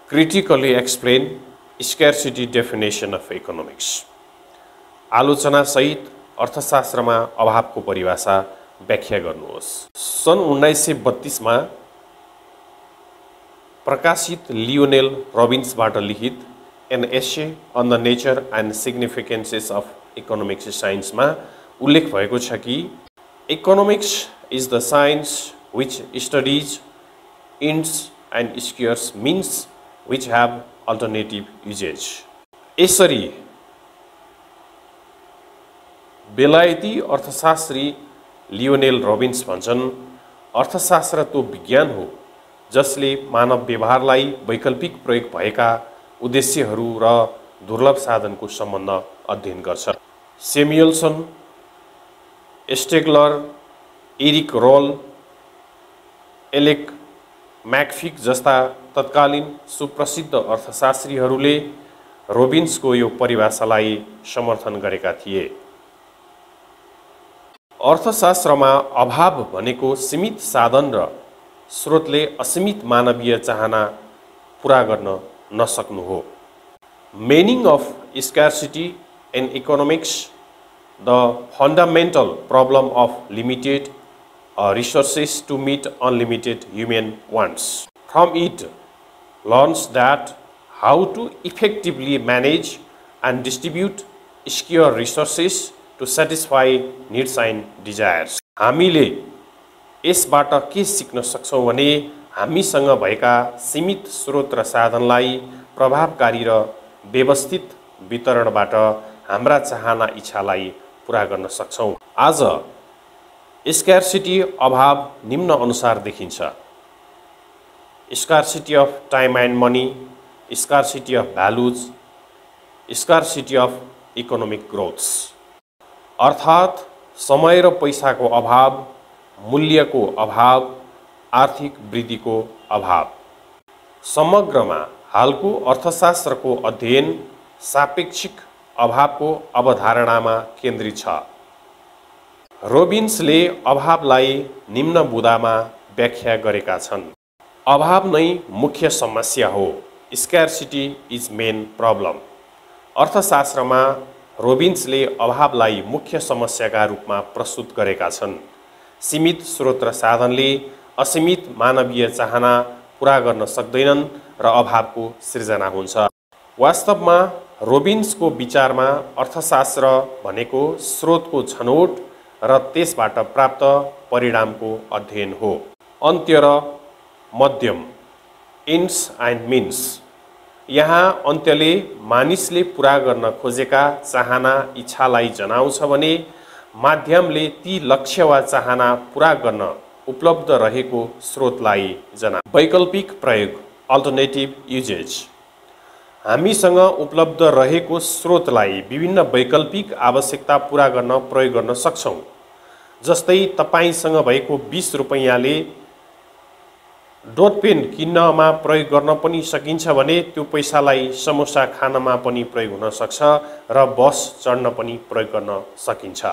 Critically explain scarcity definition of economics. आलोचना सहित अर्थशास्त्रमा अभावको परिभाषा व्याख्या गर्नुहोस्। सन् 1932 मा प्रकाशित लियोनेल रॉबिन्सबाट लिखित an essay on the nature and significances of economics साइन्समा उल्लेख भएको छ कि economics is the science which studies ends and squares means which have alternative usage. यसरी बेलायती अर्थशास्त्री लियोनेल रॉबिन्स भन्छन्, अर्थशास्त्र त्यो विज्ञान हो जसले मानव व्यवहारलाई वैकल्पिक प्रयोग भएका उद्देश्यहरू र दुर्लभ साधनको सम्बन्ध अध्ययन गर्छ। सेमुएल्सन, स्टेगलर, एरिक रोल, एलेक मैकफिक जस्ता तत्कालीन सुप्रसिद्ध अर्थशास्त्रीहरूले रोबिन्सको यो परिभाषालाई समर्थन गरेका थिए। अर्थशास्त्रमा अभाव भनेको सीमित साधन र स्रोतले असीमित मानवीय चाहना पूरा गर्न नसक्नु हो। Meaning of scarcity in economics, the fundamental problem of limited resources to meet unlimited human wants. From it, learns that how to effectively manage and distribute scarce resources to satisfy needs and desires. हामीले यसबाट के सिक्न सक्छौं भने हामीसँग भएका सीमित स्रोत र साधनलाई प्रभावकारी र व्यवस्थित वितरणबाट हाम्रा चाहना इच्छालाई पूरा गर्न सक्छौं। आज स्कार्सिटी अभाव निम्न अनुसार देखिन्छ: scarcity of time and money, scarcity of values, scarcity of economic growths. अर्थात् समय र पैसाको अभाव, मूल्यको अभाव, आर्थिक वृद्धिको अभाव। समग्रमा हालको अर्थशास्त्रको अध्ययन सापेक्षिक अभावको अवधारणामा केन्द्रित छ। रोबिन्सले अभावलाई निम्न बुदामा व्याख्या गरेका छन्: अभाव नै मुख्य समस्या हो, स्कार्सिटी इज मेन प्रब्लम। अर्थशास्त्रमा रोबिन्सले अभावलाई मुख्य समस्याका रूपमा प्रस्तुत गरेका छन्। सीमित स्रोत र साधनले असीमित मानवीय चाहना पूरा गर्न सक्दैनन् र अभावको सृजना हुन्छ। वास्तवमा रोबिन्सको विचारमा अर्थशास्त्र भनेको स्रोतको छनौट र त्यसबाट प्राप्त परिणामको अध्ययन हो। अन्त्य र मध्यम, एन्ड्स एन्ड मिन्स। यहाँ अन्त्यले मानिसले पूरा गर्न खोजेका चाहना इच्छालाई जनाउँछ भने माध्यमले ती लक्ष्य वा चाहना पूरा गर्न उपलब्ध रहेको स्रोतलाई जनाउँछ। वैकल्पिक प्रयोग, अल्टरनेटिभ युजेज। हामीसँग उपलब्ध रहेको स्रोतलाई विभिन्न वैकल्पिक आवश्यकता पूरा गर्न प्रयोग गर्न सक्छौं। जस्तै तपाईसँग भएको 20 रुपैयाँले डोट पेन किन्नमा प्रयोग गर्न पनि सकिन्छ भने त्यो पैसालाई समोसा खानमा पनि प्रयोग हुन सक्छ र बस चढ्न पनि प्रयोग गर्न सकिन्छ।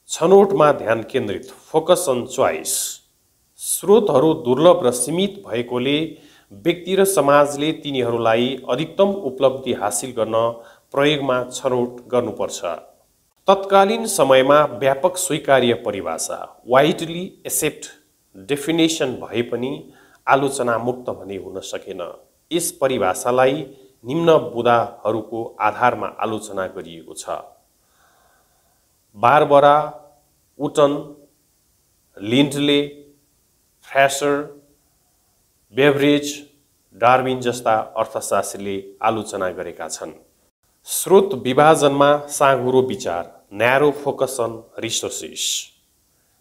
छनौटमा ध्यान केन्द्रित, फोकस अन चोइस। स्रोतहरू दुर्लभ र सीमित भएकोले व्यक्ति र समाजले तिनीहरूलाई अधिकतम उपलब्धि हासिल गर्न प्रयोगमा छनौट गर्नुपर्छ। तत्कालीन समयमा व्यापक स्वीकार्य परिभाषा, वाइडली एक्सेप्ट डेफिनेसन भए पनि आलोचना मुक्त भने हुन सकेन। यस परिभाषालाई निम्न बुदाहरूको आधारमा आलोचना गरिएको छ: बारबरा, उटन, लिन्डले, फ्रेसर, बेभरेज, डार्विन जस्ता अर्थशास्त्रीले आलोचना गरेका छन्। स्रोत विभाजनमा साँघुरो विचार, न्यारो फोकस अन रिसोर्सेस।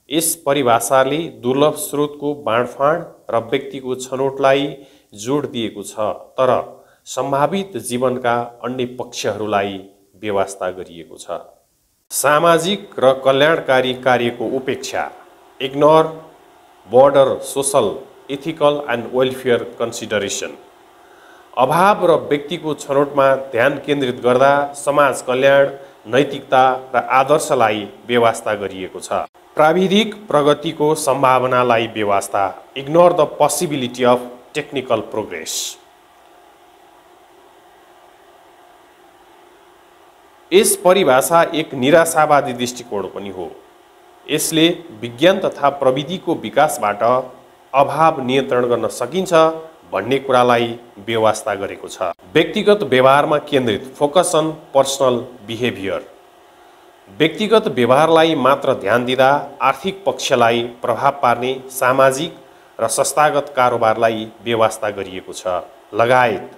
यस परिभाषाले दुर्लभ स्रोतको बाँडफाँड र व्यक्तिको छनौटलाई जोड दिएको छ, तर सम्भावित जीवनका अन्य पक्षहरूलाई व्यवस्था गरिएको छ। सामाजिक र कल्याणकारी कार्यको उपेक्षा, ignore border social, ethical and welfare consideration. अभाव र व्यक्तिको छनौटमा ध्यान केन्द्रित गर्दा समाज कल्याण, नैतिकता र आदर्शलाई व्यवस्था गरिएको छ। प्राविधिक प्रगतिको सम्भावनालाई व्यवस्था, ignore the possibility of technical progress. यस परिभाषा एक निराशावादी दृष्टिकोण पनि हो। यसले विज्ञान तथा प्रविधिको विकासबाट अभाव नियन्त्रण गर्न सकिन्छ भन्ने कुरालाई बेवास्ता गरेको छ। व्यक्तिगत व्यवहारमा केन्द्रित, फोकस अन पर्सनल बिहेभियर। व्यक्तिगत व्यवहारलाई मात्र ध्यान दिँदा आर्थिक पक्षलाई प्रभाव पार्ने सामाजिक र संस्थागत कारोबारलाई बेवास्ता गरिएको छ, लगायत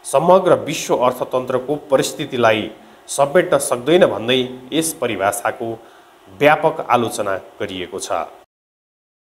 समग्र विश्व अर्थतन्त्रको परिस्थितिलाई समेट्न सक्दैन भन्दै यस परिभाषाको व्यापक आलोचना गरिएको छ।